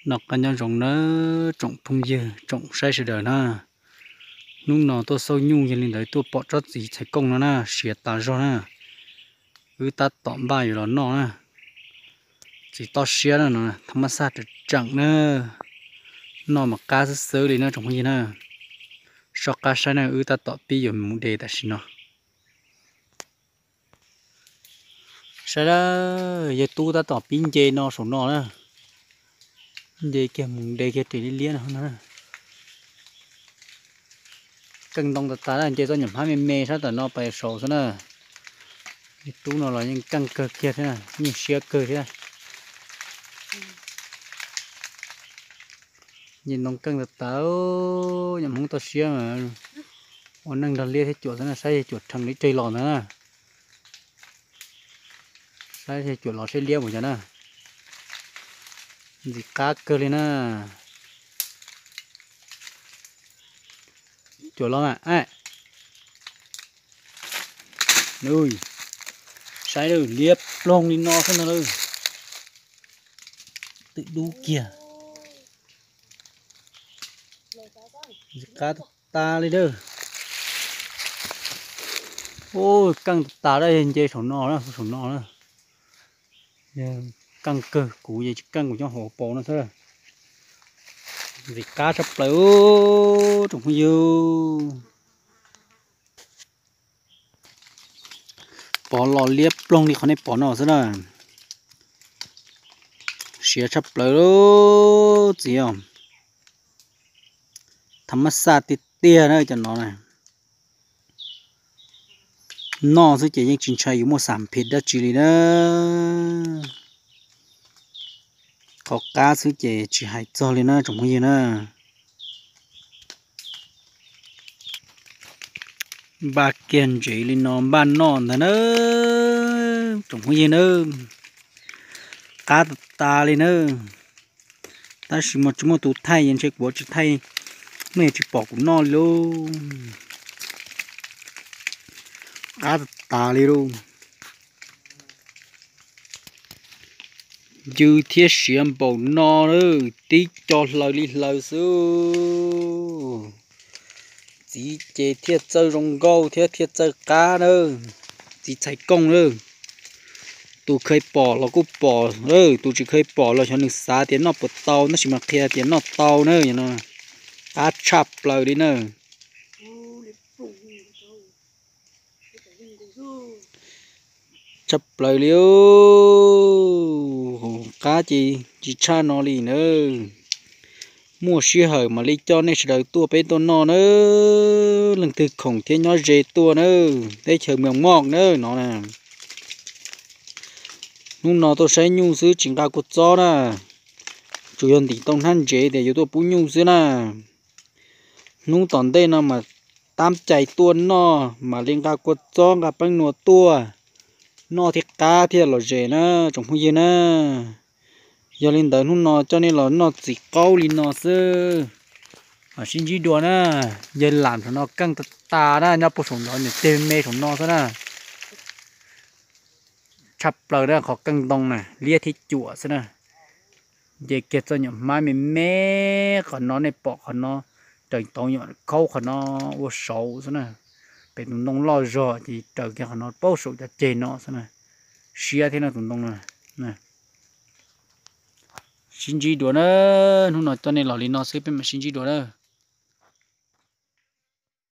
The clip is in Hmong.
Noj qab nyob zoo nawb tsoom phooj ywg tsoom saib sawv daws na. Hnub no tuaj xauj nyuj yog li ntawd tuaj pom tsob txiv txhais kooj no na, siav tas zog na. Wb tab tom npaj yuav los noj na. Txiv tob siab na no, thab mab xaj tseem tseem na. Noj mas qab xwb xwb li na tsoom phooj ywg na. Soj qab saib na, wb tab tom pib yuav mus de tam sim no. Saib, yawg tub tab tom pib nce no saum no na. Nce kiag mus de kiag ris liab liab no. Keej ntoo tas tas, nce txoj nyuam hmab me me sab tom no pais saud xwb na. Yawg tub no los yeej keej kawg kiag thiab, yeej siab kawg thiab. Nce ntoo keej tas tas, nyuam hmoob toj siab mas ua neej nrog liab thiab cuam xwb na, saib yawg cuam rhees li tseg los ntag na. Saib yawg cuam los seb liab mus cov na. Ntxim qab kawg li na. Cuam los mas. Saib, liab ploog li no xwb ntag lauj. Twm dub kiag. Ntxim qab tas tas li na. Keej tas tas, yawg nce saum no, saum no na. Keej kawg, kuv ces tsis keej, kuv nyob hauv paus no xwb. Ntxim qab tshaj plaws tsoom phooj ywg. Pov los liab ploog li qhov nej pom no xwb na. Siav tshaj plaws txiv os. Thab mab xaj tiag tiag na cov no na. Noj xwb ces yeej tsis ntshai yuav muaj xam phim dab tsi li na. Qhov qab xwb ces tsis hais txog li na tsoom phooj ywg na. Npaj kiag ntsev li no npaj noj ntag na tsoom phooj ywg na. Qab tas tas li na. Tab sis mas tsis muaj tus thaij, ntshe kuv tsis thaij, nej tsis pom kuv noj li lauj. Qab tas tas li lauj. Ncw thiab siav npaum no na, tib co hlaws li hlaws xwb. Txiv ces thiaj txawj zoo nkauj thiab thiaj txawj qab na. Txiv txhais kooj na. Tus kheev pom los kuj pom, tus tsis kheev pom los xyov nws xav tias noj puas tau, tab sis mas qhia tias noj tau na. Qab tshaj plaws li na. Tshaj plaws li. Qab ces tsis tshaj no li na. Muaj sij hawm mam li coj nej sawv daws tuaj peb tuaj noj na. Leej twg khoom thiab nyob ze tuaj na. Teb chaws Mos Moj na no na. Hnub no tuaj saib nyuj xwb tsis nqa kua txob na. Tsuas yog ntim tau hnab ntsev tias yuav tuaj pub nyuj xwb na. Hnub tom ntej no mas tab cais tuaj noj mam li nqa kua txob nqa peeb nua tuaj noj thiaj qab thiaj lom zem na tsoom phooj ywg na. Yog li ntawd hnub no coj nej los noj txiv qaub li no xwb. Mam sib ntsib dua na. Yawg lam saum no keej tas tas na, nyob puag saum ntawd niam teg me saum no xwb na. Tshaj plaws na, qhov keej ntoo na liab thiab cuam xwb na. Nce kiag txoj nyuam hmab me me qhov no nej pom qhov no, raws tau nyuam khaub qhov no ua saud xwb na. Pem tus ntoo loj zog ces raws kiag qhov no paub saum cov ceg no xwb na. Siab thiab no tus ntoo no. Sib ntsib dua na, hnub no coj nej los li no xwb peb mam sib ntsib dua na.